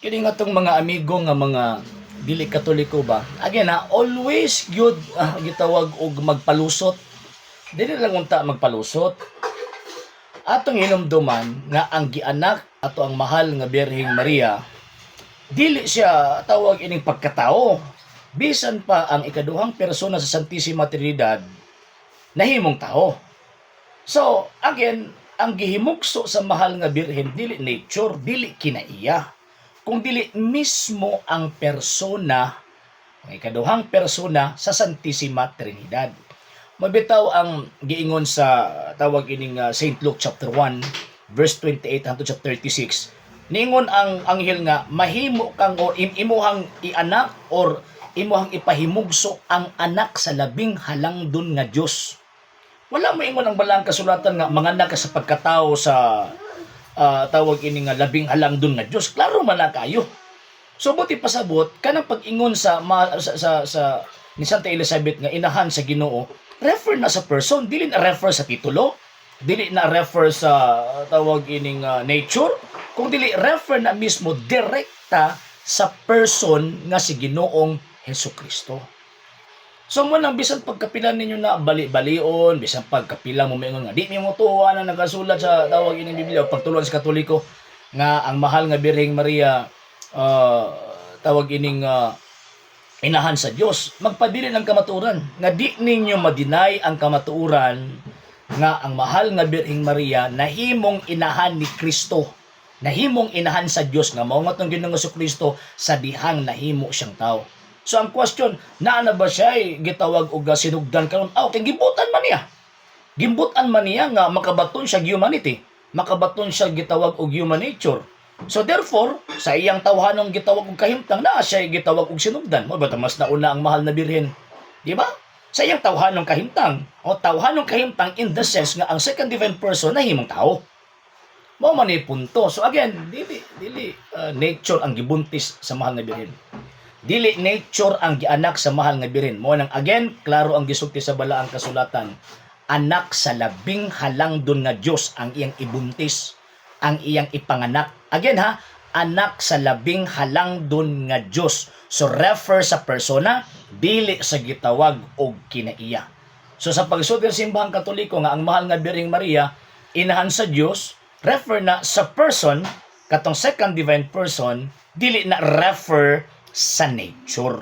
Kini nga tong mga amigo nga mga dili Katoliko ba? Again ha, always gyud gitawag og magpalusot. Dili lang unta magpalusot. Atong hinumduman nga ang gianak ato ang mahal nga Birheng Maria, dili siya tawag ining pagkatao. Bisan pa ang ikaduhang persona sa Santissima Trinidad nahimong tao. So, again, ang gihimugso sa mahal nga Birhen dili nature, dili kinaiya. Kung dili mismo ang persona, ang ikaduhang persona sa Santissima Trinidad. Mabitaw ang giingon sa tawag ining St. Luke chapter 1 verse 28 hangtod sa 36. Niingon ang anghel nga mahimo kang or imuhang ianak or imuhang ipahimugso ang anak sa labing halangdon nga Dios. Wala mo ingon ang balaang kasulatan nga manganak ka sa pagkatao sa tawag ini nga labing halangdon nga Dios. Klaro man na kayo. So buti pasabot kanang pag-ingon sa, ma, sa ni Santa Elizabeth nga inahan sa Ginoo, refer na sa person, dili na refer sa titulo, dili na refer sa tawag ining nature, kung dili refer na mismo direkta sa person nga si Ginoong Hesus Kristo. So mo nang bisan pagkapila ninyo na bali-balion, bisan pagkapila mo maingon nga di mi mo tuwa na nagasulat sa tawag ining Biblia o pagtuluan sa Katoliko nga ang mahal nga Birheng Maria tawag ining inahan sa Dios. Magpadili ng kamatuoran nga di ninyo ma-deny ang kamatuoran nga ang mahal nga Birheng Maria nahimong inahan ni Kristo, nahimong inahan sa Dios nga mao nga tong Ginoong Kristo sa dihang nahimo siyang tao. So ang question, naa na ba siya ay gitawag og sinugdan karon? Aw, kay gimbutan man niya. Gimbutan man niya nga makabaton siya humanity. Makabaton siya gitawag og human nature. So therefore, sa iyang tawhanong gitawag og kahimtang, naa siya gitawag og sinugdan. Mo ba mas nauna ang mahal na Birhen? Di ba? Sa iyang tawhanong kahimtang. O tawhanong kahimtang in the sense nga ang second divine person nahimong tao. Mao man ni punto. So again, dili dili nature ang gibuntis sa mahal na Birhen. Dili nature ang gianak sa mahal nga Birhen. Mo nang again, klaro ang gisulti sa balaang kasulatan. Anak sa labing halangdon nga Dios ang iyang ibuntis, ang iyang ipanganak. Again ha, anak sa labing halangdon nga Dios. So refer sa persona, dili sa gitawag og kinaiya. So sa pagsulti sa simbahang Katoliko nga ang mahal nga Birheng Maria inahan sa Dios, refer na sa person katong second divine person, dili na refer sa nature.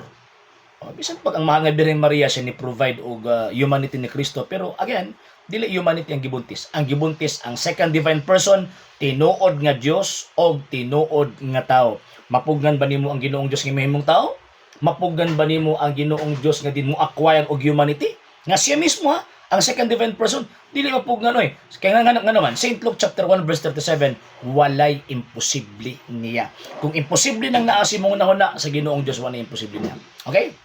O, bisan pag ang mahal nga Birheng Maria siya ni provide og humanity ni Kristo, pero again, dili humanity ang gibuntis. Ang gibuntis ang second divine person, tinuod nga Dios og tinuod nga tao. Mapugnan ba nimo ang Ginoong Dios nga mahimong tao? Mapugnan ba nimo ang Ginoong Dios nga din mo acquire og humanity? Nga siya mismo ha, ang second divine person, dili mapugnan oy. Kaya nga nga naman, St. Luke chapter 1 verse 37, walay imposible niya. Kung imposible nang naa sa imong hunahuna sa Ginoong Dios, walay imposible niya. Okay?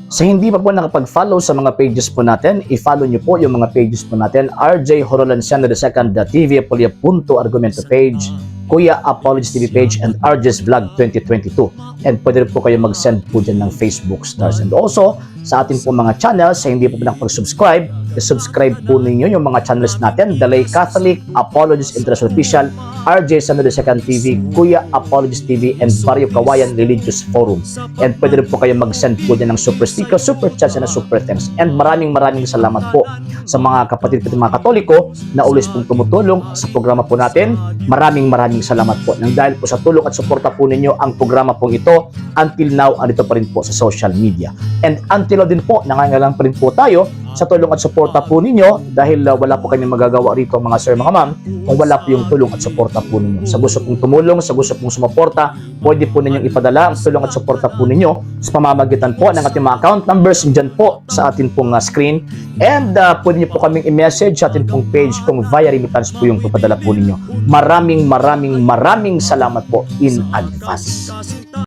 Sa hindi pa po nakapag-follow sa mga pages po natin, i-follow nyo po yung mga pages po natin. RJ Horolanciano II, TV Apolia Punto Argumento page, Kuya Apologies TV page, and RJ's Vlog 2022. And pwede rin po kayo mag-send po dyan ng Facebook stars. And also, sa ating po mga channels, sa hindi po nakapag-subscribe, i-subscribe po ninyo yung mga channels natin, The Lay Catholic, Apologies International Official, RJ Sano II TV, Kuya Apologies TV, and Barrio Kawayan Religious Forum. And pwede rin po kayo mag-send po dyan ng super sticker, super chats, and super thanks. And maraming maraming salamat po sa mga kapatid ko mga Katoliko na always pong tumutulong sa programa po natin. Maraming maraming salamat po. Nang dahil po sa tulong at suporta po ninyo ang programa pong ito, until now, andito pa rin po sa social media. And until now din po, nangangailangan pa rin po tayo sa tulong at suporta po ninyo dahil wala po kami magagawa rito, mga sir, mga ma'am, kung wala po yung tulong at suporta po ninyo. Sa gusto pong tumulong, sa gusto pong sumuporta, pwede po ninyong ipadala ang tulong at suporta po ninyo sa pamamagitan po ng ating mga account numbers dyan po sa atin pong screen. And pwede niyo po kaming i-message sa atin pong page kung via remittance po yung papadala po ninyo. Maraming maraming maraming salamat po in advance.